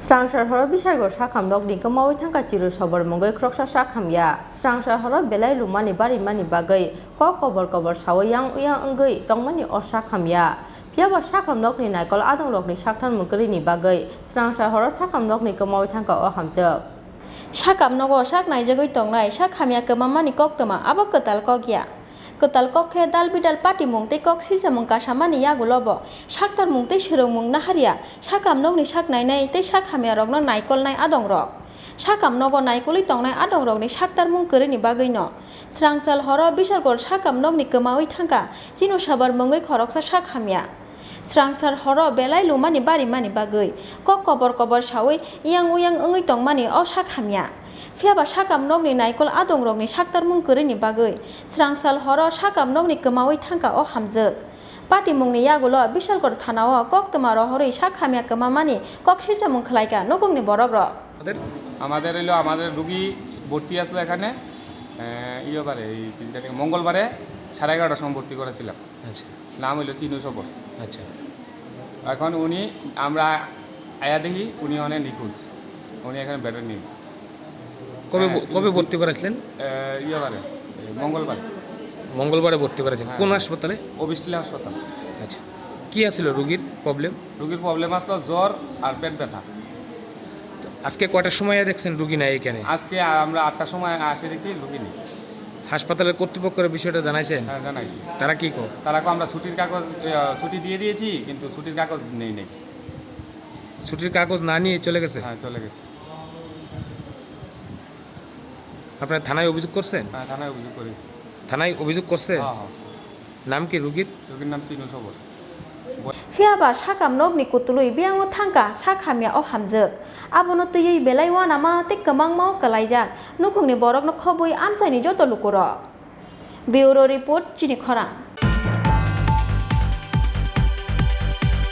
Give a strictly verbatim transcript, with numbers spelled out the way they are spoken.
Srangsar horo Bishargor sakham nokni kwmaui thangkha chiru sobor mungwi khoroksa sak hamya. Srangsar horo belai lumani barimani bagwi kok kobor kobor saui yang uyang wngwi tongmani o sak hamya. Phiyaba sakham nokni naikol adongrokni sakthar mung kwrwini bagwi srangsar horo sakham nokni kwmaui thangkha o hamjwk. Sakham nogo sak naijagwi tongnai sak hamya kwmamani koktwma abo kwtal kok ya. Kwtal kok khe dal bidal patimung tei kok silchamung kasamani yagulo bo saktarmung tei swrwngmung naharya sakham nokni sak nainai tei sak hamyarokno naikolnai adongrok. Sakham nogo naikolwi tongnai adongrokni saktarmung kwrwini bagwino Srangsal horo Bishargor sakham nokni kwmaui thangkha chinu sabar mungwi khoroksa sak hamya. Srangsar horo belai lumani barimani bagwi kok kobor kobor saui yang uyang wngwi tongmani o sak hamya. Phiyaba sakham nokni naikol adongrokni saktarmung kwrwini bagwi srangsal horo sakham nokni kwmaui thangkha o hamjwk. Patimungni yagulo Bishalgor thanao koktwma rohorwi sak hamya kwmamani kok silchamung khlaikha nukungni borokrok. আমাদের আমাদের হইলো, আমাদের রুগী ভর্তি আসলো এখানে, আহ, ইয়ে বারে, এই তিন চার দিন, মঙ্গলবারে সাড়ে এগারোটার সময় ভর্তি করেছিলাম। আচ্ছা। নাম হইলো চিনু সবর। আচ্ছা। এখন উনি, আমরা আয়া দেখি উনি অনেক নিখোঁজ, উনি এখানে বেডে নেই। কবে হ্যাঁ, ভ-, কবে ভর্তি করেছিলেন? আহ, ইয়ে বারে, এই মঙ্গলবার। মঙ্গলবারে ভর্তি করেছেন। হ্যাঁ। কোন হাসপাতালে? অবিস্টিল হাসপাতাল। আচ্ছা। কি আছিল রোগীর প্রবলেম? রোগীর প্রবলেম আসলো জ্বর আর পেট ব্যথা। তো আজকে কয়টার সময় দেখছেন রুগী নাই এখানে? আজকে আমরা আটটার সময় আসে দেখি রুগী নেই। হাসপাতালের কর্তৃপক্ষের বিষয়টা জানাইছেন? হ্যাঁ, জানাইছি। তারা কি কয়? তারা কয়, "আমরা ছুটির কাগজ, আহ, ছুটি দিয়ে দিয়েছি, কিন্তু ছুটির কাগজ নেই, নেই।" ছুটির কাগজ না নিয়ে চলে গেছে? হ্যাঁ, চলে গেছে। আপনারা থানায় অভিযোগ করছেন? হ্যাঁ, থানায় অভিযোগ করেছি। থানায় অভিযোগ করছে? হ্যাঁ, হ্যাঁ। নাম কি রুগীর? রুগীর নাম চিনু সবর। Phiyaba sakam nokni kutulwi biyango thangkha sak hamya o hamjwk. Abono twiwi belai uanama tei kwmangma o kwlaijak nukhungni borokno khobwi amchaini joto lukurok. Bureau Report, Chini Khorang.